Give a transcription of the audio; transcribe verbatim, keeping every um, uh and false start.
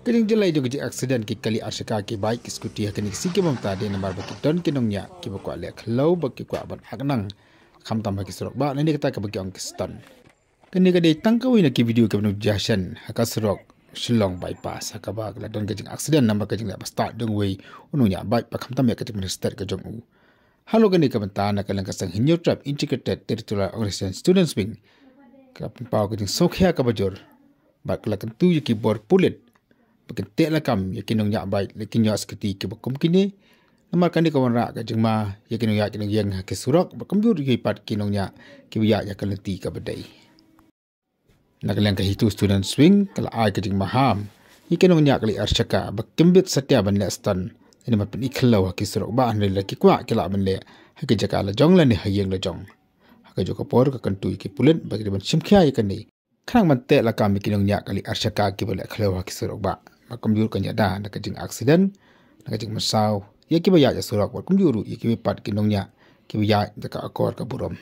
Ka jingjyllei jong ka jing accident ki kali arshaka ki bike ki scooty ha kine ki sngi ki bynta dei namar ba ki don ki nongñiah kiba kwah leh khlaw ba ki kwah ban aknang, khamtam ha ki surok bah, lane kata kaba ki ong ki stunt. Kane ka dei tang kawei na ki video kaba nang jia shen ha ka surok Shillong Bypass ha kaba ka la don ka jing accident namar ka jingleh bastad jong uwei u nongñiah bike ba khamtam ïa ka jingpynhiar stet ka jong u. Halor kane ka bynta, na ka liang ka seng Hynñiewtrep Integrated Territorial Organization Students Wing ka la pynpaw ka jingsngewkhia kaba jur bad ka la kyntu ïa ki bor pulit ba kin teh lakam ïa ki nongñiah bike lane ki nongñiah scooty kiba kum kine, namar kane ka wanrah ka jingma ïa ki nongñiah ki nongïeng ha ki surok bad kumjuh ruh ïa ki pat ki nongñiah kiba ïaid ha ka lynti kaba dei. Na ka liang ka HITU Students Wing ka la ai ka jingmaham ïa ki nongñiah kali arshaka ba kim bit satia ban leh stunt lane ban pyni khlaw ha ki surok bah, hynrei lada ki kwah ki lah ban leh ha ki jaka la jong lane ha ïing la jong. Ha kajuh ka por ka kyntu ïa ki pulit ba ki dei ban shimkhia ïa kane khnang ban teh lakam ïa ki nongñiah kali arshaka kiba leh khlaw ha ki surok bah, ba kumjuh kan ïada na ka jing accident, na ka jingmynsaw ïa kiba ïaid ha surok bad kumjuh ruh ïa kiba pat ki nongñiah kiba ïaid da ka akor ka burom.